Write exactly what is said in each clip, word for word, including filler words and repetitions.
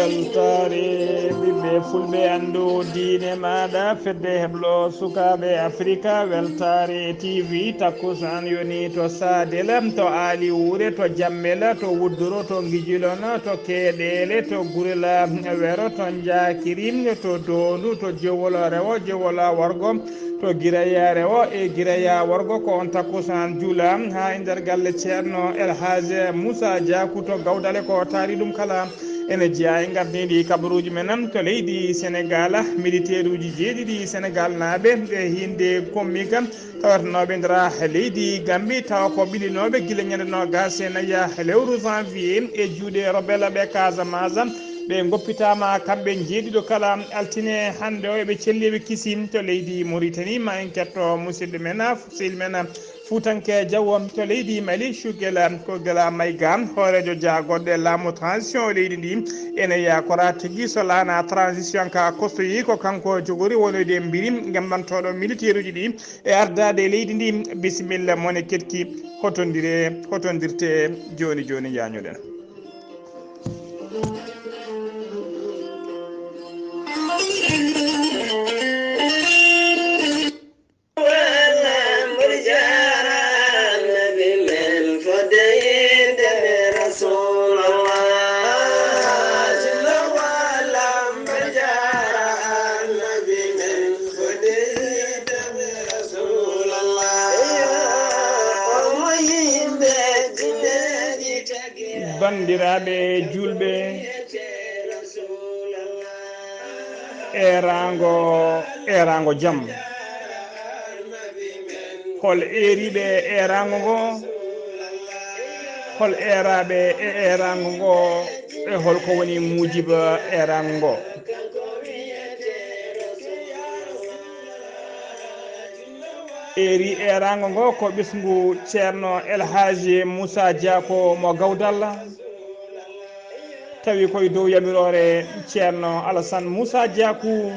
Weltaare ɓiɓɓe fulɓe, anndu diine maaɗa, fedde heblo sukaaɓe Afrika. Weltaare T V, takkusaan yoni to Saadel, to Aali Wuure, to Jammel, to Wudduro, to Ngijilon, to Keeɗeele, to Gurel Wero, to Njaakiri, to Doondu, to Jowol Rewo, Jowol Worgo, to Giraya Rewo e Giraya Worgo. Ko on takkusaan juula haa e nder galle Ceerno El Hadj Moussa Diakou to Gawdale. Ko taari ɗum kala ene jeyaa e ngardiindi kabaruuji men to leydi Senegaal. Militeeruuji jeeɗiɗi Senegaalnaaɓe e hiinde Kommiga tawatanooɓe nder leydi Gambi, tawa ko ɓilinooɓe gila ñande noogaas e nayi lewru janvier e juuɗe rebelle ɓe Casamance. Ɓe ngoppitaama kamɓe jeeɗiɗo kala altine hannde o, eɓe celli, eɓe kisi to leydi Mauritanie. Ma en ketto musidɗo men, sehil men Fuutanke Jawo to leydi Mali, Shugela Kogela Mayga, hooreejo jaagorɗe laamu transition leydi ndi, ene yakora tigi so laana transition ka kostoyi ko kanko jogori wonoyde mbiri ngembantooɗo militeeruuji ɗi e ardaade leydi ndi. Bisimilla mone ketki, hotondire, hotondirte jooni jooni, njañoɗen. Banndiraaɓe juulɓe, eeraango, eeraango jam. Hol eeriiɓe eeraango ngo? Hol eeraaɓe e eeraango ngo? E hol ko woni muujiba eeraango ngo? Eeri eeraango ngo ko ɓesngu Ceerno El Hadji Moussa Diakou mo Gawdalla, tawi koye dow yamiroore Ceerno Alassane Moussa Diakou,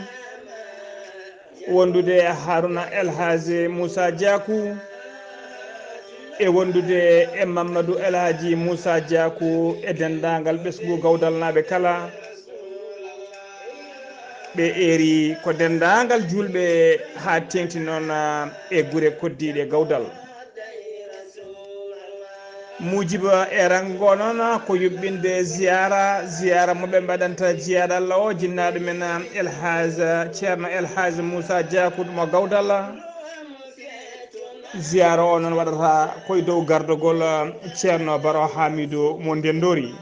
wondude e Haruna El Hadji Moussa Diakou, e wondude e Mamadou El Hadji Moussa Diakou e denndaangal ɓesngu Gawdalnaaɓe kala. Ɓe eeri ko denndaangal juulɓe haa teeŋti noon e gure koddiiɗe Gawdal. Muujiba eeraango ngo noon ko yuɓɓinde ziyaara, ziyaara mo ɓe mbaɗanta Jiyaaɗo Allah o, jinnaaɗo men El Hadj Ceerno El Hadj Moussa Diakou mo Gawdal. Ziyaara o noon waɗata koye dow gardagol Ceerno Baro Hamidou mo Ndenndori.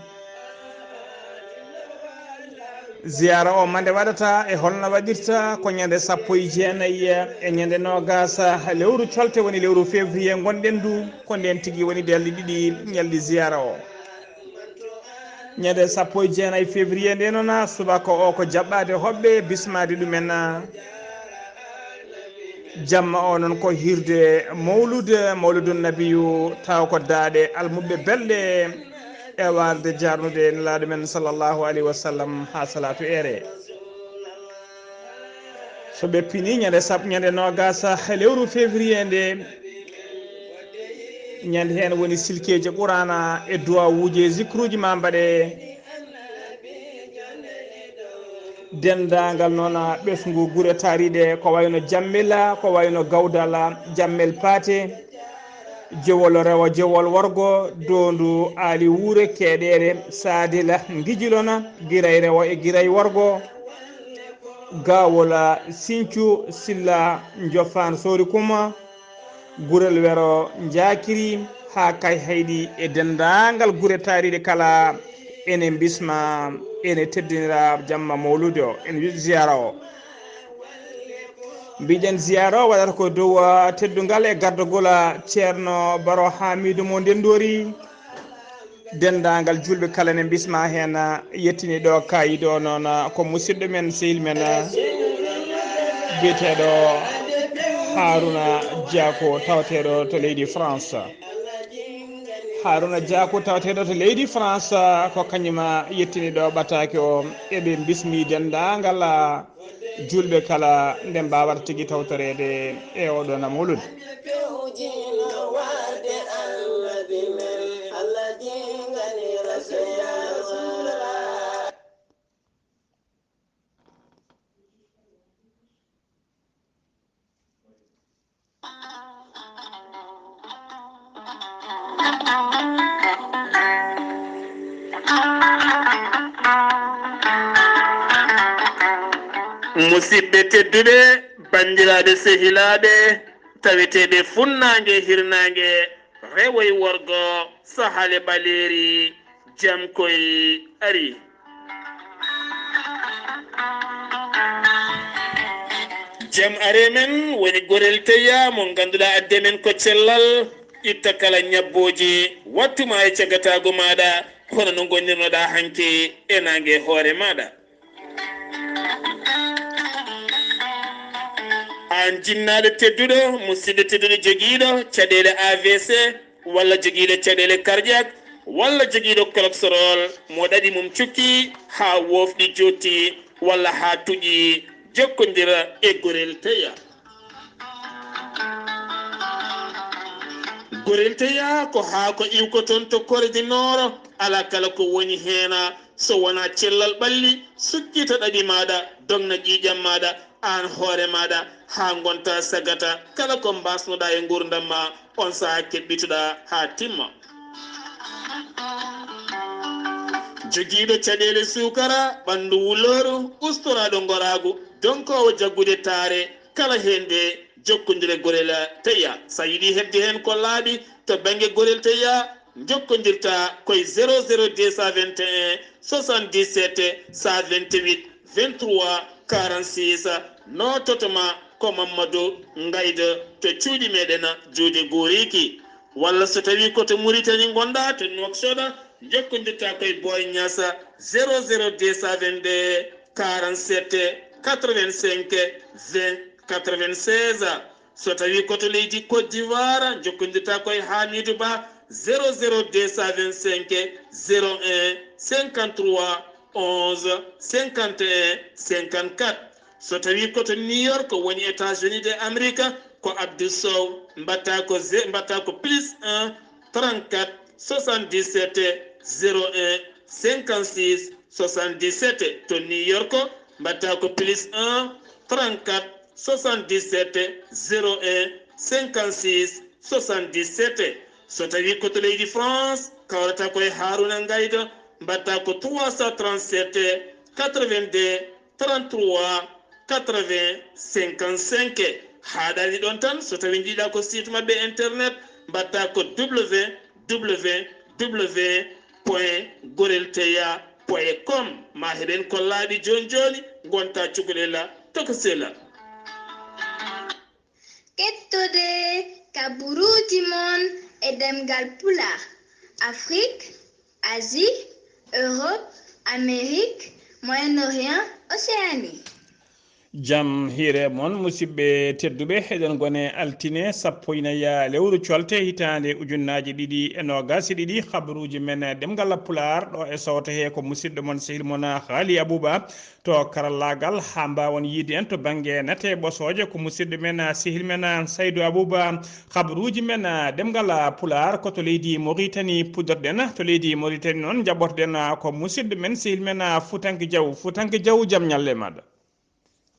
Ziyaara o mande waɗata e holno waɗirta? Ko ñande sappo e jeenayi e ñande noogaas lewru colte, woni lewru février ngonɗen ndu, ko ndeen tigi woni dalɗi ɗiɗi ñalɗi ziyaara o. Ñande sappo e jeenayi février nde noon, subaka o ko jaɓɓaade hoɓɓe, bismaade ɗumen. Jamma o noon ko hirde mawlude, mawludun nabiyu, taw ko daaɗe almuɓɓe belɗe e warde jarnude Nelaaɗo men sallallahu alayhi wa sallam haa salaatu eere. So ɓe pini ñande sab-, ñande noogaas e lewru février nde, ñande heen woni silkeeji Quraana e duwawuuji e zikruuji ma mbaɗe. Denndaangal noon ɓesngu gure taariiɗe ko wayno Jammel, ko wayno Gawdal, Jammel Paate, Jowol Rewo, Jowol Worgo, Doondu, Aali Wuure, Keeɗeere, Saadila, Ngijilona, Giray Rewo e Giray Worgo, Gaawol, Sincu, Silla, Njofaan, Soori Kuma, Gurel Wero, Njaakiri, haa Kayhayɗi e denndaangal gure taariiɗe kala. Ene mbisma, ene teddinira jamma mawlude o, ene wi-, ziyaara o. Mbiɗen ziyaara o waɗata ko dow, ah, teddungal e gardagol, ah, Ceerno Baro Hamidou mo Ndenndori. Denndaangal juulɓe kala ne mbisma heen, ah, yettini ɗo kaayiɗo o noon, ah, ko musidɗo men, sehil men, ah, biyeteeɗo Haruna Diakou, tawateeɗo to leydi France. Haruna Diakou, tawateeɗo to leydi France, ah, ko kañum, ah, yettini ɗo ɓataake o. Eɓe mbismi denndaangal, ah, juulɓe kala nde mbaawata tigi tawtoreede e oɗo mawlud. Musidɓe tedduɓe, banndiraaɓe sehilaaɓe, taweteeɓe funnaange hirnaange, rewo e worgo, sahaale ɓaleeri, jam koy ari. Jam are men woni gorel teya mo ngannduɗaa adde men ko cellal, itta kala ñabbooje, wattuma e cagataagu maaɗa, hono no ngonnirnoɗaa hanki e naange hoore maaɗa. Aan jinnaaɗo tedduɗo, musidɗo tedduɗo jogiiɗo caɗeele A V C, walla jogiiɗo caɗeele cardiaque, walla jogiiɗo cholestérol mo ɗaɗi mum cukki haa woofɗi jotti, walla haa tuƴi, jokkondir e gorel teya. Gorel teya ko haako iwkoton to Corée du Nord, alaa kala ko woni heen, so wonaa cellal ɓalli, sukkita ɗaɗi maaɗa, dogna ƴiiƴam maaɗa, aan hoore maaɗa, haa ngonta sagata kala ko mbaasnoɗaa e nguurndam ma, on sahaa keɓɓitoɗaa haa timma. Jogiiɗo caɗeele suukara, ɓanndu wulooru, ustoraaɗo ngoraagu, donkoowo jaggude taare, kala heen de jokkondire gorel teya. So a yiɗi heɓde heen ko laaɓi to bannge gorel teya, jokkondirta koye zéro zéro deux cent vingt et un soixante-dix-sept cent vingt-huit vingt-trois quarante-six. Noototo ma ko Mamadou Ngaydo to cuuɗi meɗen Juude Goriki. Walla so tawi ko to Mauritanie ngonɗa, to Nouakchott, jokkondirta koye Boy Niass zéro zéro deux cent vingt-deux quarante-sept quatre-vingt-cinq vingt quatre-vingt-seize. So tawi ko to leydi Côte d'Ivoire, jokkondirta koye Hamidou Ba zéro zéro deux cent vingt-cinq zéro un cinquante-trois onze cinquante et un cinquante-quatre. So tawi ko to New York woni États-Unis de Amérique, ko Abdou Sow, mbatta ko ze-, mbatta ko plus un trente-quatre soixante-dix-sept zéro un cinquante-six soixante-dix-sept. To New York mbatta ko plus un trente-quatre soixante-dix-sept zéro un cinquante-six soixante-dix-sept. So tawi ko to leydi France, kawrata koye Haruna Ngaydo, mbatta ko trois cent trente-sept quatre-vingt-deux trente-trois quatre-vingts cinquante-cinq. Haaɗani ɗon tan, so tawi njiɗa ko site maɓɓe internet, mbatta ko www point gorelteya point com. Ma heɓen ko laaɓi jooni jooni, ngonta cukalel tokosel. Kettode kaburuuji mon e ɗemngal Pulaar, Afrique, Asie, Europe, Amérique, Moyen-Orient, Océanie. Jam hiire mon, musidɓe tedduɓe, eɗen gone altine sappo e nayi lewru colte hitaande ujunnaaji ɗiɗi e noogas e ɗiɗi. Habaruuji men ɗemngal Pulaar ɗo e sawto he ko musidɗo mon, sehil mon Haali Abuba. To karallaagal, haa mbaawon yiide en to bannge nate ɓosooje, ko musidɗo men, sehil men, Saydu Abuba. Habaruuji men, ɗemngal Pulaar, ko to leydi Moritani puɗɗorɗen. To leydi Moritani noon, njaɓɓorɗen ko musidɗo men, sehil men, Futanke Jaw. Futanke Jaw, jam ñalle maaɗa.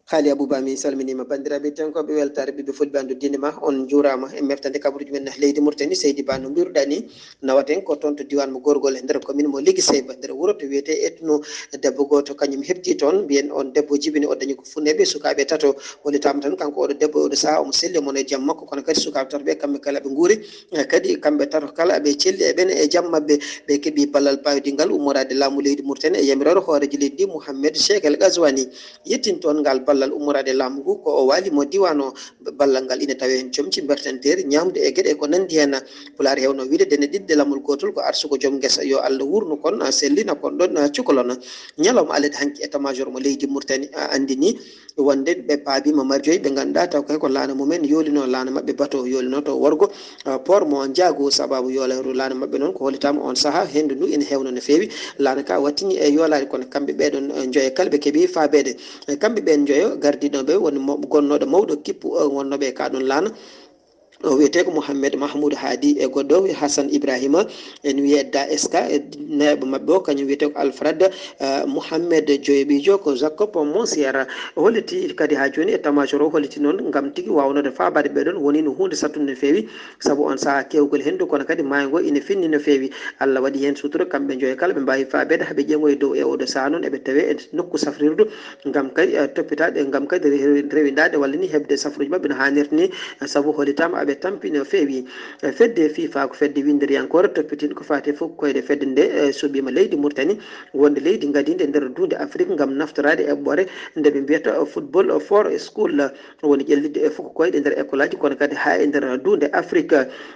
Haali Abuba, mi salminiima banndiraaɓe tenkooɓe, weltaare ɓiɓɓe fulɓe, anndu diine ma, on njuuraama e meftande kabaruuji men leydi Moritani. Seydi Ba, no mbiruɗaa ni, nawaten ko toon to diiwaan mo Gorgol, e nder commune mo Ligi Seyba, nder wuro to wiyetee Etno. Debbo gooto kañum heɓtii toon, mbiyen on debbo jibini, o dañi ko funneeɓe sukaaɓe tato. Hollitaama tan kanko oɗo debbo e oɗo sahaa omo selli, omo wona e jam makko, kono kadi sukaaɓe tato ɓe kamɓe kala ɓe nguuri. Eh, kadi kamɓe tato kala ɓe celli e ɓen e jam maɓɓe, ɓe keɓi ballal paaydingal ummoraade laamu leydi Mauritanie e yamiroore hooreejo leydi ndi Mouhamed Cheikh El Ghazouani. Yettin toon ngal ballal ummoraade laamu ngu ko o waali mo diiwaan o. Ballal ngal ina tawee heen comci, mbertenteeri, ñaamdu e geɗe ko nanndi heen. Pulaar heewno wiyde dene ɗiɗi de lammol gootol ko arsugo joom ngesa. Yo Allah wuurnu kon, sellina kon ɗon cukalon. Ñalawma alede hanki état-major mo leydi Mauritanie anndini wonde ɓe paabiima marjooji ɓe ngannduɗaa taw kay ko laana mumen yoolino, laana maɓɓe bato yoolino to worgo, ah, port mo Njaago, sababu yoolayru laana maɓɓe noon ko hollitaama on sahaa, henndu ndu ina heewno no feewi. Laana ka wattini e yoolaade, kono kamɓe ɓee ɗoon, eh, njoyo kala ɓe keɓi faabeede. Eh, kamɓe ɓeen njoyo gardiiɗo ɓe woni mo-, gonnooɗo mawɗo kippu, eh, wonnooɓe e ka ɗoon laana. O wiyetee ko Mohamed Mahmoud Hadi e goɗɗo o wiyee Hassan Ibrahima, en wiyee Da Eska, e nayaɓo maɓɓe o, kañum wiyetee ko Alfred, eh, Mohamed Joyoɓijo, ko Jacob Monsier. O holliti kadi haa jooni e état-major o, holliti noon ngam tigi waawnoode faabaade ɓee ɗoon woni no huunde sattunde no feewi, sabu on sahaa keewgol henndu, kono kadi maayo ngo ina finni no feewi. Allah waɗi heen sutura, kamɓe njoyo kala ɓe mbaawi faabeede haa ɓe ƴeeŋoya dow. E ooɗoo sahaa noon eɓe tawee e nokku safrirdu ngam kay, eh, toppitaade, ngam kadi re-, rewindaade walla ni heɓde safruuji maɓɓe no haanirta ni, eh, sabu hollitaama aɓe tampi no feewi. Eh, fedde FIFA ko fedde winnderiyankoore toppitiinde ko faati e fuku koyɗe. Fedde nde, eh, suɓiima leydi Mauritanie wonde leydi ngadiinde e nder duunde Afrik ngam naftoraade eɓɓoore nde ɓe mbiyata, eh, Football for School, woni ƴellitde e fuku koyɗe e nder école aji, kono kadi haa e nder duunde Afrik.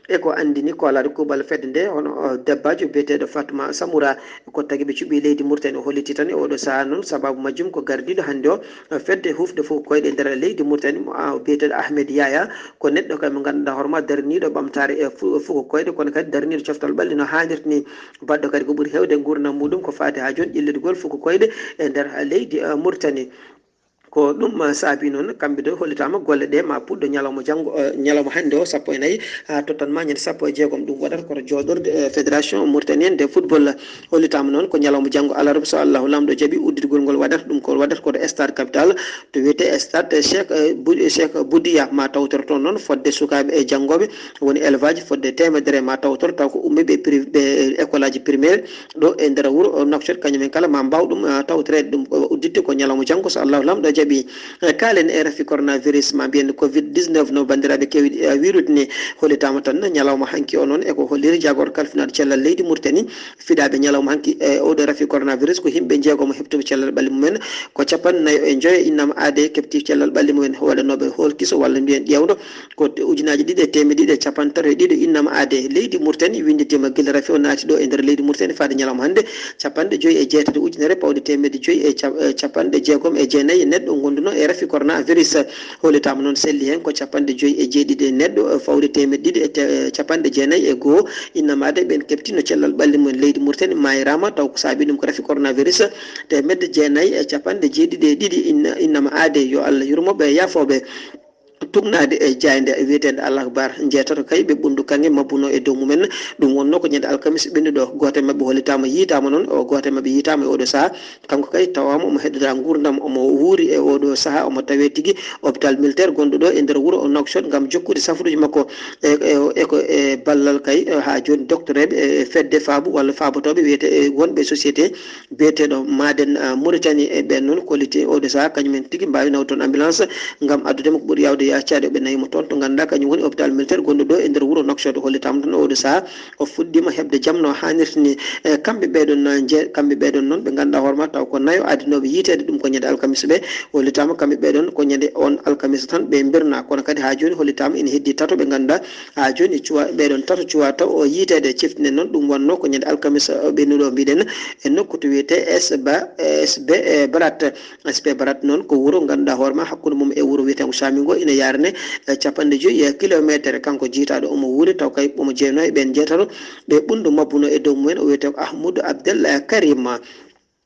E ko anndini koolaade kuuɓal fedde nde, hono, eh, debbaajo biyeteeɗo Fatma Samoura, ko tagi ɓe cuɓii leydi Mauritanie. O holliti tan e ooɗoo sahaa noon, sabaabu majjum ko gardiiɗo hannde o, eh, fedde hufde fuku koyɗe e nder leydi Mauritanie, mo, ah, biyeteeɗo Ahmed Yaya, ko neɗɗo kay mo ngannduɗaa hoore maa darniiɗo ɓamtaare e fu-, fuku koyɗe, kono kadi darniiɗo coftal ɓalli no haanirta ni. Baɗɗo kadi ko ɓuri heewde nguurndam muuɗum ko faati haa jooni ƴellitgol fuku koyɗe e nder leydi, eh, Mauritanie. Ko ɗum, eh, saabi noon, kamɓe ɗo hollitaama golle ɗe ma puɗɗo ñalawma janngo, eh, ñalawma hannde o, sappo e nayi, haa tottan ma ñande sappo e jeegom. Ɗum waɗata koto jooɗorde, eh, Fédération Mauritanienne de Football. Hollitaama noon ko ñalawma janngo alarba, so Allahu Laamɗo jaɓi, udditgol ngol waɗata, ɗum ko waɗata koto Stade Capitale, to wiyetee Stade Cheikh, eh, Bu-, Cheikh Boudiya, ma tawtoro toon noon fodde sukaaɓe e janngooɓe, woni élève aji fodde teemedere ma tawtoro, taw ko ummiiɓe pri-, ɓe école aji primaire, ɗo e nder wuro o Nouakchott, kañum en kala ma mbaaw ɗum, ah, tawtoreede. Ɗum, o udditte ko ñalawma janngo, so Allahu Laamɗo jaɓi. Eh, kaalen e rafi coronavirus, ma mbiyen covid dix-neuf, no banndiraaɓe keewɗi, eh, wiirude ni. Hollitaama tan ñalawma hanki o noon, e ko holliri jaagorɗo kalfinaaɗo cellal leydi Mauritanie, fiɗaaɓe ñalawma hanki e oɗo rafi coronavirus ko yimɓe jeegomo heɓtuɓe cellal ɓalli mumen, ko capanɗe nayo e njoyo innama aade keɓti cellal ɓalli mumen, waɗanooɓe hoolkiso walla mbiyen ƴeewndo, ko ujunaaji ɗiɗi e teemedde ɗiɗi e capanɗe tato e ɗiɗo innama aade. Leydi Mauritanie winnditiima gila rafi o naati ɗo e nder leydi Mauritanie faade ñalawma hannde, capanɗe joyi e jeetati ujunere pawɗe teemedde joyi e cap-, e capanɗe jeegom e jeenayi neɗɗo ngonduno e rafi coronavirus. Hollitaama noon selli heen ko capanɗe joyi e jeeɗiɗi e neɗɗo, eh, fawde teemedde ɗiɗi e te-, eh, capanɗe jeenayi e goo innama aade ɓeen keɓtino cellal ɓalli mumen. Leydi Mauritanie maayraama, taw ko saabii ɗum ko rafi coronavirus, teemedde jeenayi e capanɗe jeeɗiɗi e ɗiɗi inna-, innama aade. Yo Allah yurmo ɓe, yaafoo ɓe. Tugnaade e jaaynde wiyeteende Al Akhbar, njeetato kay ɓe ɓunndu kaŋŋe mabbuno e dow mumen. Ɗum wonnoo ko ñande alkamis ɓennuɗo. Gooto e maɓɓe hollitaama, yiitaama noon, o gooto e maɓɓe yiitaama e oɗo sahaa. Kanko kay tawaama omo heddora nguurndam, omo wuuri e oɗo sahaa, omo tawee tigi hôpital militaire gonɗo ɗo e nder wuro o Nouakchott ngam jokkude safruuji makko. E, e, e ko e ballal kay, e, haa jooni doktoreeɓe e fedde faabu walla faabotooɓe wiyete e wonɓe société biyeteeɗo Maaden, ah, Mauritanie, e ɓeen noon kolliti e oɗo sahaa, kañum en tigi mbaawi nawde toon ambulance ngam addude mo ko ɓuri yaawde yaacaade. Ɓe nawi mo toon to ngannduɗaa kañum woni hôpital militaire gonɗo ɗo e nder wuro Nouakchott. Hollitaama tan oɗo sahaa o fuɗɗiima heɓde jam no haanirta ni. E kamɓe ɓee ɗoon, eh, nje-, kamɓe ɓee ɗoon noon ɓe ngannduɗaa hoore maa taw ko nayo adinooɓe yiiteede, ɗum ko ñande alkamis ɓe. Hollitaama kamɓe ɓee ɗoon ko ñande oon alkamis tan ɓe mbirnaa, kono kadi haa jooni hollitaama ina heddii tato ɓe ngannduɗaa haa jooni cuwa-, ɓee ɗoon tato cuwaa taw o yiiteede. Ciftinen noon ɗum wonnoo ko ñande alkamis, eh, ɓennuɗo mbiɗen e nokku to wiyetee S B, S B, eh, Barat. S B Barat noon ko wuro ngannduɗaa hoore maa hakkunde mum e wuro wiyeteengo Samingo ina yaarane, eh, capanɗe joyi, eh, kilomeeter. Kanko jiytaaɗo omo wuuri taw kay omo jeyanoo e ɓeen njeetato ɓe ɓunndu mabbuno e dow mumen, o wiyetee ko Ahmadou Abdel, eh, Karim.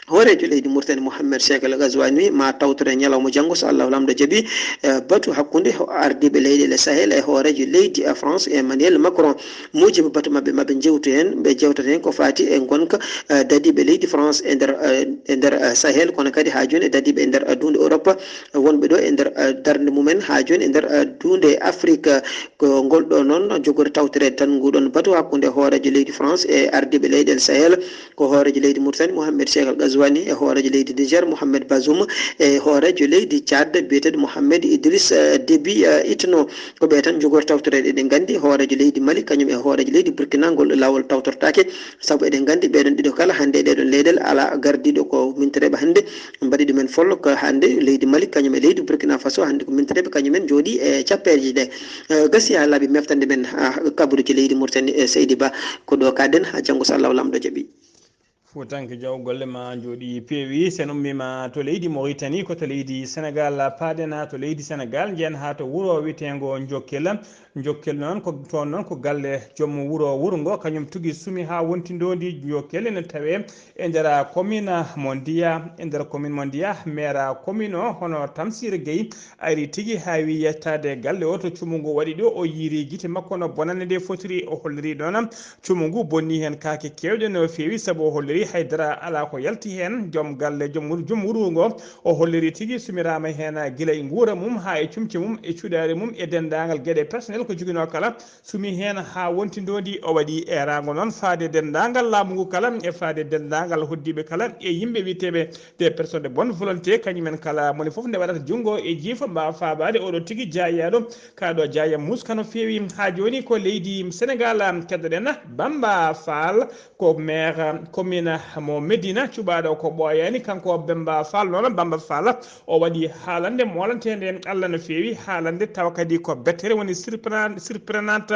Hooreejo leydi Mauritanie Mohamed Cheikh El Ghazouani ma tawtore ñalawma janngo so Allahu Laamɗo jaɓi, eh, batu hakkunde ho-, ardiiɓe leyɗeele Sahel e hooreejo leydi, eh, France Emmanuel Macron. Muujibu batu maɓɓe, maɓɓe njewtu heen, ɓe jewtata heen ko faati e ngonka, eh, dadiiɓe leydi France e nder, eh, e nder, eh, Sahel, kono kadi haa jooni e dadiiɓe e nder, eh, duunde Europe, eh, wonɓe ɗo e nder, eh, darnde mumen haa jooni e nder, eh, duunde Afrique. Ko ngol ɗo noon jogori tawtoreede tan nguɗon batu hakkunde hooreejo leydi France e ardiiɓe leyɗeele Sahel, ko hooreejo leydi Mauritanie Mohamed Cheikh El Ghazouani e hooreejo leydi Niger Mohamed Bazoum e hooreejo leydi Tchad biyeteeɗo Mohamed Idriss, eh, Déby, eh, Itno. Ko ɓe tan njogori tawtoreede. Eɗen nganndi hooreejo leydi Mali kañum e hooreejo leydi Burkina ngol laawol tawtortaake, sabu eɗen nganndi ɓee ɗoon ɗiɗo kala hannde e ɗee ɗoon leyɗeele alaa gardiiɗo ko mintoreeɓe hannde. Mbaɗi ɗumen follo ko hannde leydi Mali kañum e leydi Burkina Faso hannde ko mintoreeɓe kañum en njooɗii e cappeeje ɗe. Eh, gasi haa laaɓi meftande men, ah, kabaruuji leydi Mauritanie, eh, Seydi Ba. Ko ɗo kaaɗen haa janngo so Allahu Laamɗo jaɓi. Fuutanke Jaw, golle ma njooɗi peewi. Sen ummiima to leydi Mauritanie, ko to leydi Sénégal paaɗen, to leydi Sénégal, njehen haa to wuro wiyeteengo Jokkel. Jokkel noon ko, toon noon ko galle joom wuro, wuro ngo kañum tugi sumi haa wonti ndoondi. Jokkel ene tawee e nder commune mo Ndiya, e nder commune mo Ndiya, maire commune o hono Tamsir Gueye ari tigi haa wi yettaade galle o to cumu ngu waɗi ɗo, o yiiri gite makko no bonannde nde fotiri, o holliri ɗoon cumu ngu bonni heen kaake keewɗe no feewi, sabu o holliri hay dara alaa ko yalti heen. Joom galle, joom wuro, joom wuro ngo, o holliri tigi sumiraama heen gila e nguura mum haa e cumce mum, e cuɗaari mum, e denndaangal geɗe personnel ko joginoo kala, sumi heen haa wonti ndoondi. O waɗi eeraango noon faade denndaangal laamu ngu kala, e faade denndaangal hoddiiɓe kala, e yimɓe wiyeteeɓe des personnes de bonne volonté, kañumen kala, moni fof nde waɗata junngo e jiifa, mbaawa faabaade oɗo tigi jaayaaɗo, kaaɗo jaaya muska no feewi. Haa jooni ko leydi Sénégal, am, keddoɗen Bamba Fall, ko maire commune mo Médina, cuɓaaɗo ko ɓooyaani. Kanko Bamba Fall noon, Bamba Fall, o waɗi haalande moolanteende Allah no feewi, haalande tawa kadi ko bettere woni surprenant-, surprenante.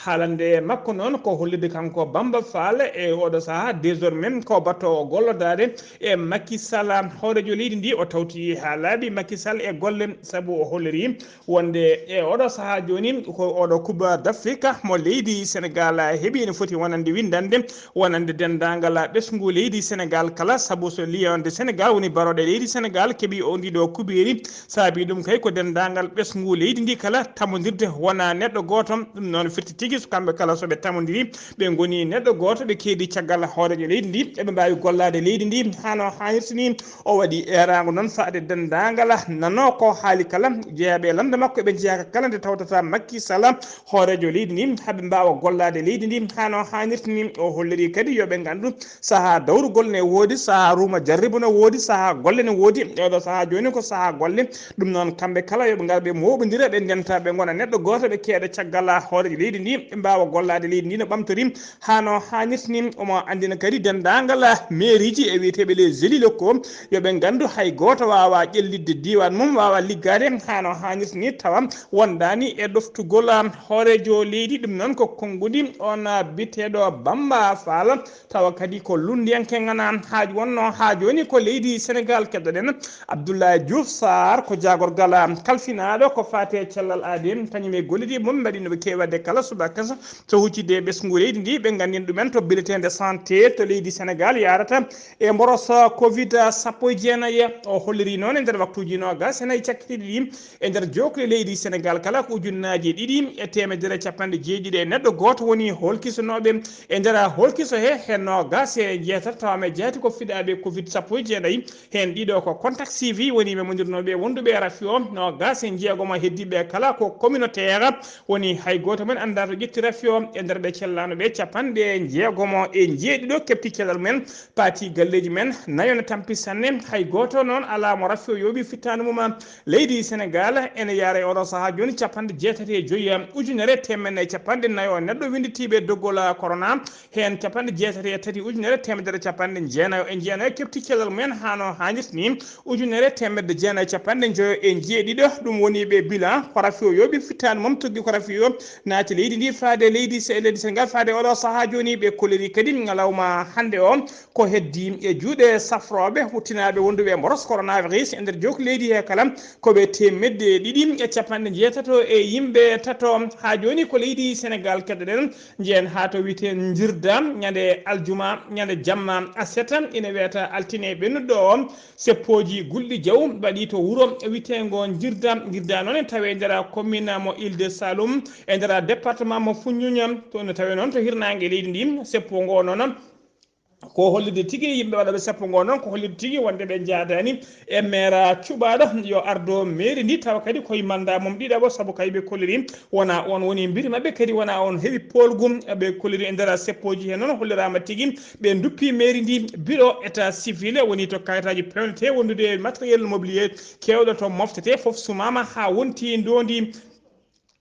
Haalande makko noon ko hollirde kanko Bamba Fall e oɗo sahaa, désormais ko battoowo gollodaade e Macky Sall, hooreejo leydi ndi. O tawti haa laaɓi Macky Sall e golle, sabu o holliri wonde e oɗo sahaa jooni ko oɗo Coupe d'Afrique mo leydi Sénégal heɓi, ene foti wonande winndande, wonande denndaangal ɓesngu leydi Sénégal kala, sabu so Lion de Sénégal woni barooɗe leydi Sénégal keɓi o ndiɗo kubeeri, saabi ɗum kay ko denndaangal ɓesngu leydi ndi kala tamondirde, wona neɗɗo gooto. Ɗum noon firti tigi so kamɓe kala so ɓe tamondiri, ɓe ngoni neɗɗo gooto, ɓe keedi caggal hooreejo leydi ndi, eɓe mbaawi gollaade leydi ndi haa no haanirta ni. O waɗi eeraango noon faade denndaangal nanoowo ko haali kala, jeyaaɓe e lannda makko, eɓe njeyaa kala nde tawtata Macky Sall, hooreejo leydi ndi, haa ɓe mbaawa gollaade leydi ndi haa no haanirta ni. O holliri kadi yo ɓe nganndu sahaa dawrugol ne woodi, sahaa ruuma jarribo ne woodi, sahaa golle ne woodi. E oɗo sahaa jooni ko sahaa golle. Ɗum noon, kamɓe kala yo ɓe ngar ɓe mooɓondira, ɓe ndenta, ɓe ngona neɗɗo gooto, ɓe keeda caggal hooreejo leydi ndi, ɓe mbaawa gollaade leydi ndi no ɓamtori haa no haanirta ni. Omo anndina kadi denndaangal mairieji e wiyeteeɓe les élus locaux, yo ɓe nganndu hay gooto waawaa ƴellitde diiwaan mum, waawaa liggaade haa no haanirta ni, tawa wondaani e ɗoftugol hooreejo leydi. Ɗum noon ko konnguɗi oon biteeɗo Bamba Fall, tawa kadi ko lunndiyanke ngana haaju wonno. Haa jooni ko leydi Sénégal keddoɗen Abdoulaye Diouf Sarr, ko jaagorgal kalfinaaɗo ko faati e cellal aadi, kañum e gollidiiɓe mum mbaɗi no ɓe keewi waɗde kala subaka so huccitde e ɓesngu leydi ndi. Ɓe nganndini ɗumen to bulletin de santé to leydi Sénégal yaarata e mboros covid sappo e jeenayi. O holliri noon e nder waktuuji noogas e nayi cakkitiiɗi ɗi, e nder jookle leydi Sénégal kala ko ujunnaaji ɗiɗi e teemedere capanɗe jeeɗiɗi e neɗɗo gooto woni holkisanooɓe. E nder holkiso he, he noogas e jeetati tawama e jeetati ko fiɗaaɓe covid sappo e jeenayi. Heen ɗiɗo ko contact suivi, woni memondirnooɓe wonduɓe e rafi o. Noogas e jeegom heddiiɓe kala ko communautaire, woni hay gooto men anndaa to ƴetti rafi o. E nder ɓe cellaano ɓe, capanɗe jeegom e jeeɗiɗo keɓti cellal men, paati galleeji men, nayo ne tampi sanne. Hay gooto noon alaa mo rafi o yooɓi fittaandu mum. Leydi Sénégal ene yaara e oɗo sahaa jooni capanɗe jeetati e joyi ujunere teemedde e capanɗe nayo neɗɗo winnditiiɓe doggol corona, heen capanɗe jeetati e tati ujunere teemedere capanɗe jeenayo e jeenayo keɓti cellal mumen haa no haanirta ni, ujunere teemedde jeenayo capanɗe njoyo e jeeɗiɗo. Ɗum woni ɓe bilan ko rafi o yooɓi fittaandu mum, tuggi ko rafi o naati leydi ndi faade leydi Se-, leydi Sénégal faade oɗo sahaa jooni. Ɓe kolliri kadi ñalawma hannde o ko heddi e juuɗe safrooɓe huttinaaɓe wonduɓe e mboros coronavirus e nder jook leydi he kala, ko ɓe teemedde ɗiɗi e capanɗe jeetato e yimɓe tato. Haa jooni ko leydi Sénégal keddoɗen, njehen haa to wiyetee Njirda, ñande aljuma, ñande jamma aset, ina wiyata altine ɓennuɗo o, seppooji gulɗi jaw mbaɗi to wuro wiyeteengo Njirda. Njirda noon ene tawee e nder commune mo Île de Saloum, e nder département mo Foundiougne. To ene tawee noon to hirnaange leydi ndi, seppo ngo noon ko hollirde tigi yimɓe waɗooɓe seppo ngo noon, ko hollirde tigi wonde ɓe njaadaani e maire cuɓaaɗo yo ardo mairie ndi, tawa kadi koye mandat mum ɗiɗaɓo, sabu kay ɓe kolliri wona on woni mbiri maɓɓe, kadi wona on heɓi poolgu. Ɓe kolliri e nder seppooji he noon holliraama tigi ɓe nduppi mairie ndi bureau état civil, woni to kayitaaji peewnetee wondude e matériel mobilier keewɗo to moftetee, fof sumaama haa wonti ndoondi.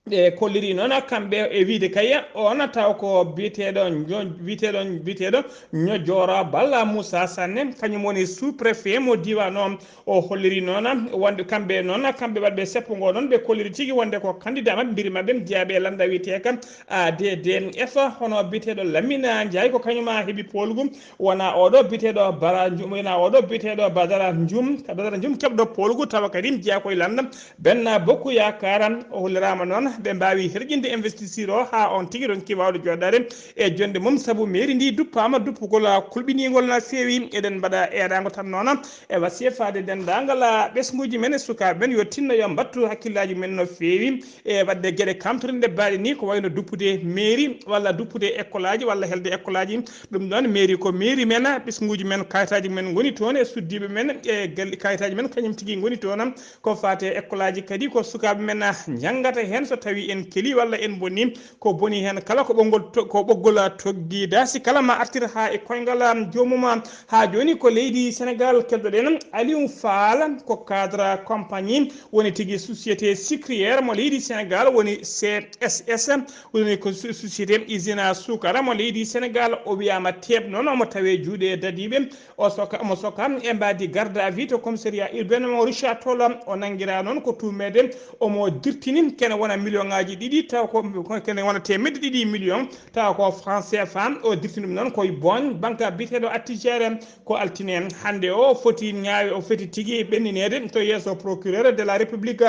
Ɓe kolliri noon kamɓe e wiyde kay, on taw ko biyeteeɗo njo- biyeteeɗo biyeteeɗo Ñojoora Balla Moussa Sanne, kañum woni sous-préfet mo diiwaan o. O holliri noon wonde kamɓe noon, kamɓe waɗɓe seppo ngo noon, ɓe kolliri tigi wonde ko candidat maɓɓe, mbiri maɓɓe, jeyaaɓe e lannda wiyeteeka A D D F, hono biyeteeɗo Lamine Ndiaye, ko kañum a heɓi poolgu. Wona oɗo biyeteeɗo Bara Njum, wona oɗo biyeteeɗo Badara Njum, Badara Njum keɓɗo poolgu, tawa kadi jeyaa koye lannda Benno Bokk Yaakaar. O holliraama noon ɓe mbaawi herƴinde investiture o haa on tigi ronki waawde jooɗaade e jonnde mum, sabu mairie ndi duppaama duppugol kulɓiniingol no feewi. Eɗen mbaɗa eeraango tan noon e wasiya faade denndaangal ɓesnguuji men e sukaaɓe men yo tinno yo mbattu hakkillaaji men no feewi e waɗde geɗe kamtorinɗe baaɗe ni, ko wayno duppude mairie walla duppude école aji walla helde école aji. Ɗum ɗon mairie ko mairie men, ɓesnguuji men, kayitaaji men ngoni toon e suddiiɓe men e galli kayitaaji men kañum tigi ngoni toon. Ko faate école aji kadi ko sukaaɓe men njanngata heen so tawii en keli walla en bonni. Ko boni heen kala ko ɓoggol to- ko ɓoggol toggi daasi kala ma artir haa e koyngal joomum. Haa jooni ko leydi Sénégal keddoɗen Aliou Fall, ko cadre compagnie woni tigi société sucrière mo leydi Sénégal woni C S S, woni ko su- société usine suukara mo leydi Sénégal. O wiyaama teeɓ noon omo tawee juuɗe dadiiɓe. O soka omo soka e mbaadi garde à vue to commissariat urbain mo Richard Toll. O nanngiraa noon ko tuumeede omo dirtini kene wona million ŋaaji ɗiɗi taw ko ko- kene wona teemedde ɗiɗi million taw ko franc C F A. O dirtini ɗum noon koye Boñ, banque biyeteeɗo Attijari. Ko altine hannde o foti ñaawe, o foti tigi ɓennineede to yeeso procureur de la République.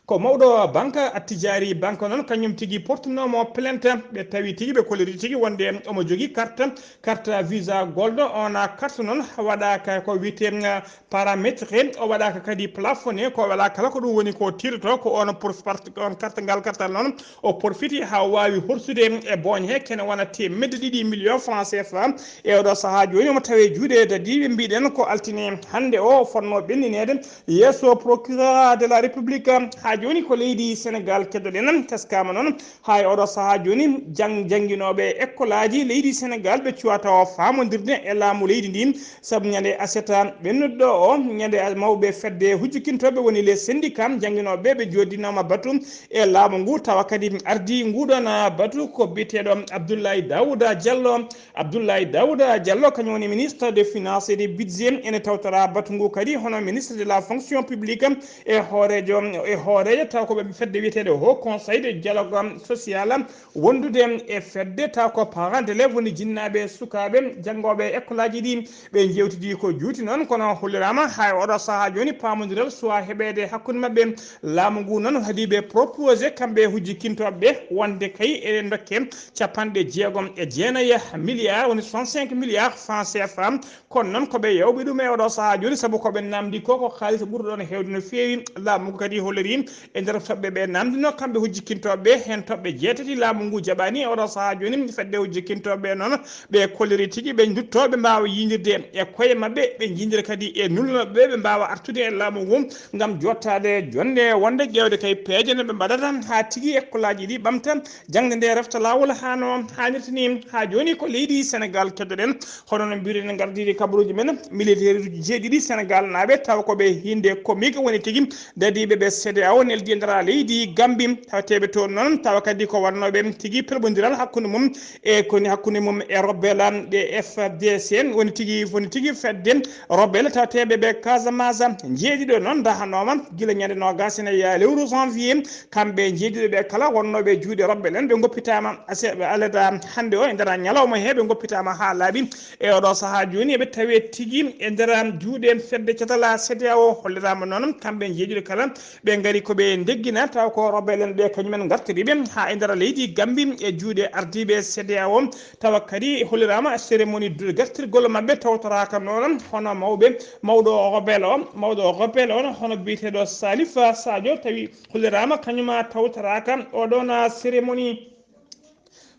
Ko mawɗo banque Attijari banque noon kañum tigi portunoomo plainte. Ɓe tawi tigi ɓe kolliri tigi wonde omo jogii carte, carte visa gold. On carte noon waɗaaka ko wiyetee paramétré, o waɗaaka kadi plafonné, ko waɗa kala ko ɗum woni ko tiiɗoto ko on pour part- on carte ngal carte noon o porfiti haa o waawi horsude e Boñ he kene wona teemedde ɗiɗi million franc C F A. E oɗo sahaa jooni omo tawee juuɗe dadiiɓe, mbiɗen ko altine hannde o fotnoo ɓennineede yeeso procureur de la République. Haa jooni ko leydi Sénégal keddoɗen, teskaama noon haa e oɗo sahaa jooni jang- jannginooɓe école aji leydi Sénégal ɓe cuwata o faamondirde e laamu leydi ndi, sabu ñande aset ɓennuɗo o ñande mawɓe fedde hujjikintooɓe woni les syndicats jannginooɓe ɓe joddinooma batu e laamu ngu, tawa kadi ardii nguɗon batu ko biyeteeɗo Abdoulaye Daouda Diallo. Abdoulaye Daouda Diallo kañum woni ministre de finance et de budget, ene tawtora batu ngu kadi hono ministre de la fonction publique e hooreejo e hooreejo taw ko ɓe fedde wiyeteeɗo haut conseil de dialogue social, wondude e fedde taw ko parents d'élèves woni jinnaaɓe sukaaɓe janngooɓe e école aji ɗi. Ɓe njeewtidi ko juuti noon kono holliraama haa e oɗo sahaa jooni paamondiral suwaa heɓeede hakkunde maɓɓe. Laamu ngu noon haɗi ɓe proposé kamɓe hujjikintooɓe ɓe wonde kay eɗen ndokke capanɗe jeegom e jeenayi milliards woni soixante-cinq milliards franc C F A. Kono noon ko ɓe yawɓe ɗum e oɗo sahaa jooni sabu ko ɓe namdi ko ko haalis ɓurɗo ɗon heewde no feewi. Laamu ngu kadi holliri e nder toɓɓe ɓe namdino kamɓe hujjikintooɓe ɓe heen toɓɓe jeetati laamu ngu jaɓani e oɗo sahaa jooni fedde hujjikintooɓe ɓe noon ɓe kolliri tigi ɓe nduttoo ɓe mbaawa yiindirde e koye maɓɓe, ɓe njiindira kadi e nulnooɓe ɓe ɓe mbaawa artude e laamu ngu ngam jottaade jonnde wonde ƴeewde kay peeje no ɓe mbaɗata haa tigi ekkolaaji ɗi ɓamta, jaŋde nde refta laawol haa no haanirta ni. Haa jooni ko leydi Senegaal keddoɗen, hono no mbiruɗen ngardiiɗi kabaruuji men, militeeruuji jeeɗiɗi Senegaalnaaɓe tawa ko ɓe hinde comique woni tigi dadiiɓe ɓe C D A O neldi e nder leydi Gambi, tawateeɓe toon noon tawa kadi ko wannooɓe tigi pelɓondiral hakkunde mum e koni hakkunde mum e rebelle ɗe F D C woni tigi woni tigi fedde rebelle tawateeɓe ɓe Casamance. Jeeɗiɗo noon dahanooma gila ñande noogaas e nayi lewru janvier, kamɓe jeeɗiɗo ɓe kala wonnooɓe juuɗe rebelle en ɓe ngoppitaama ase- alada hannde o e nder ñalawma he ɓe ngoppitaama haa laaɓi. E oɗo sahaa jooni eɓe tawe tigi e nder juuɗe fedde catal C D A O. Holliraama noon kamɓe jeeɗiɗo kala ɓe ngari ko ɓe ndeggina taw ko rebelle en ɓe kañumen ngartiri ɓe haa e nder leydi Gambi e juuɗe ardiiɓe C D A O. Tawa kadi holliraama cérémonie de gartirgol maɓɓe tawtoraaka noon hono mawɓe, mawɗo rebelle o, mawɗo rebelle o hono biyeteeɗo Salif Sadio tawi holliraama kañuma tawtoraaka oɗon cérémonie.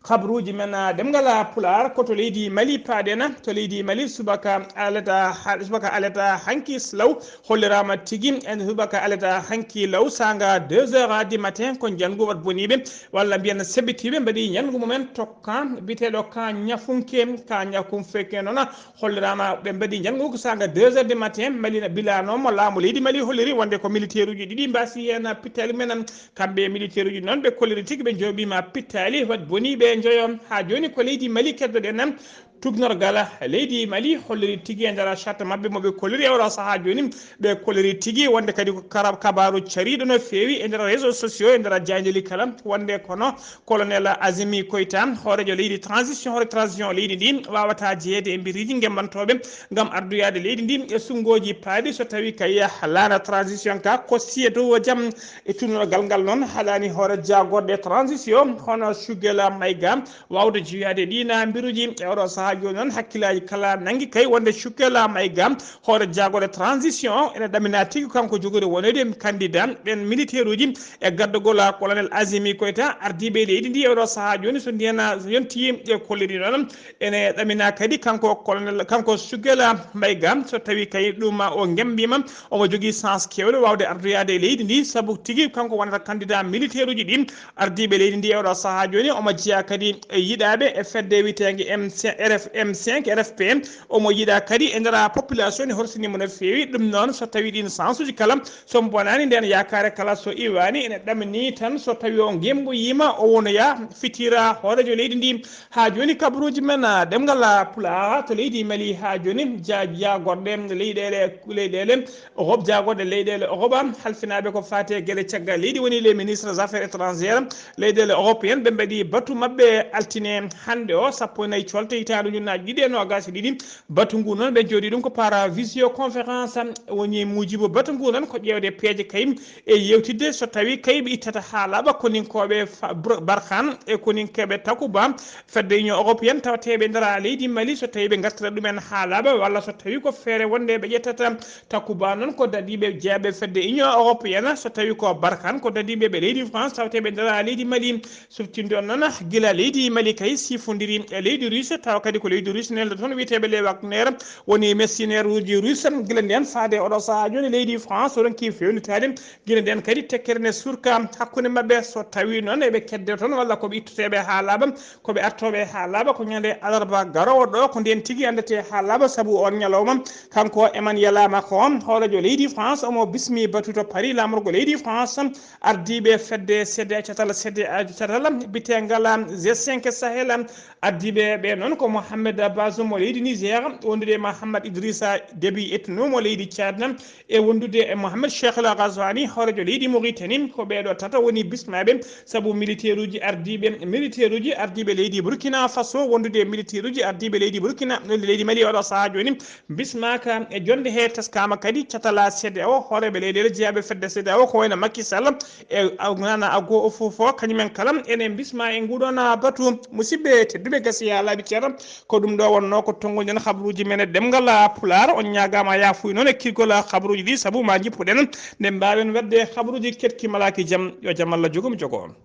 Kabaruuji men, ah, ɗemngal, ah, Pulaar, ko to leydi Mali paaɗen. To leydi Mali, subaka alata, ha-, subaka alata hanki law, holliraama tigi, e subaka alata hanki law, saanga deux heures du matin, ko njanngu wat boniiɓe, walla mbiyen sebitiiɓe, mbaɗi njanngu mumen to kan, biyeteeɗo kan Ñafunke, kan Ñafunke noon, holliraama ɓe mbaɗi njanngu ko saanga deux heures du matin, Mali na bilaanooma, laamu leydi Mali holliri wonde ko militeeruuji ɗiɗi mbaasi heen pittaali men. Kamɓe e militeeruuji noon, ɓe kolliri tigi, ɓe njooɓiima pittaali, wat bonii ɓe njoyo. Haa jooni ko leydi Mali keddoɗen, tuugnorgal leydi Mali holliri tigi e nder charte maɓɓe mo ɓe kolliri e oɗo sahaa jooni, ɓe kolliri tigi wonde kadi ko kara-, kabaaru cariiɗo no feewi e nder réseaux sociaux, e nder jaayndeeli kala, wonde kono colonel Azimi Koita, hooreejo leydi transition, hoore transition leydi ndi, waawata jeyeede e mbiriiji ngemmantooɓe ngam ardoyaade leydi ndi e sunngooji paaɗi so tawii kay laana transition ka kosti e dow jam. E tuugnorgal ngal noon, haɗaani hoore jaagorɗe transition, hono Choguel Maïga, waawde jeyaade e ɗiin mbiruuji. E oɗo sahaa jooni noon, hakkillaaji kala nanngi kay wonde Choguel Maïga, hoore jaagorɗe transition, ene ɗaminaa tigi kanko jogorii wonoyde candidat ɓeen militeeruuji e gardagol colonel Azimi Koita, ardiiɓe leydi ndi e oɗo sahaa jooni, so ndiyam, so yontii e kolliri noon, ene ɗaminaa kadi kanko colonel, kanko Choguel Maïga, so tawii kay ɗum o ngemmbiima, omo jogii chance keewɗo waawde ardoyaade e leydi ndi, sabu tigi kanko wonata candidat militeeruuji ɗi, ardiiɓe leydi ndi e oɗo sahaa jooni. Omo jeyaa kadi e yiɗaaɓe e fedde wiyeteende M cinq, R F, M cinq, R F P. Omo yiɗaa kadi e nder population ne, horsini mo no feewi. Ɗum noon, so tawii ɗiin chance uji kala, so mbonaani, ndeen yaakaare kala so iwaani, ene ɗamini tan so tawii o ngemmboyiima, o wonoya fitira hooreejo leydi ndi. Haa jooni kabaruuji men, ah, ɗemngal, ah, Pulaar to leydi Mali haa jooni, ja-, jaagorɗe leyɗeele, leyɗeele Europe, jaagorɗe leyɗeele Europe, halfinaaɓe ko faati e geɗe caggal leydi, woni les ministres des affaires étrangères, leyɗeele européennes, ɓe mbaɗi batu maɓɓe altine hannde o, sappo e nayi colte hitaande ujunnaaji ɗiɗi e noogaas e ɗiɗi. Batu ngu noon, ɓe njooɗii ɗum ko par visioconférence. Woni muujibu batu ngu noon, ko ƴeewde peeje kay e yeewtidde so tawii kay ɓe ittata haa laaɓa koninkooɓe fa-, Br-, Barkhane e koninkooɓe Takuba, fedde Union européenne tawateeɓe e nder leydi Mali, so tawii ɓe ngartira ɗumen haa laaɓa, walla so tawii ko feere wonde ɓe ƴettata. Takuba noon ko dadiiɓe jeyaɓe fedde Union européenne, so tawii ko Barkhane ko dadiiɓe ɓe leydi France tawateeɓe e nder leydi Mali. Siftinɗon noon, gila leydi Mali kay sifondiri e leydi Russe, tawa kadi ko leydi Russe nelda toon wiyeteeɓe les Wagner, woni mercenaire uji Russe. Gila ndeen faade oɗo sahaa jooni, leydi France o ronki feewnitaade. Gila ndeen kadi tekkere ne surka hakkunde maɓɓe, so tawii noon eɓe kedde toon walla ko ɓe ittoteeɓe haa laaɓa, ko ɓe artooɓe haa laaɓa ko ñande alarba garoowo ɗo, ko ndeen tigi anndetee haa laaɓa, sabu oon ñalawma kanko Emmanuel Macron, hooreejo leydi France, omo bismi batu to Paris, laamorgo leydi France, ardiiɓe fedde C D A catal, C D A catal, biteengal G cinq Sahel, ardiiɓe ɓe noon ko Mohamed Bazoum mo leydi Niger, wondude e Mohamed Idrissa Déby Itno mo leydi Tchad, e wondude e Mohamed Cheikh El Ghazouani, hooreejo leydi Mauritanie. Ko ɓeeɗo tata woni bismaaɓe, sabu militeeruuji ardiiɓe, militeeruuji ardiiɓe leydi Burkina Faso, wondude e militeeruuji ardiiɓe leydi Burkina, leydi Mali oɗo sahaa jooni, bismaaka e jonnde he. Teskaama kadi catal C D A O, hooreeɓe leyɗeele jeyaaɓe fedde C D A O, ko wayno Macky Sall e Nana Aggo o fof o, kañumen kala ene bisma e nguɗon batu. Musidɓe tedduɓe, gasi haa laaɓi ceeɗa, ko ɗum ɗo wonnoo ko tonnguɗen habaruuji men e ɗemngal Pulaar. On ñaagaama yaafuya noon e kirgol habaruuji ɗi, sabu ma njippuɗen nde mbaawen waɗde habaruuji keɗki malaaki jam. Yo jam Allah jogo mi jogo on.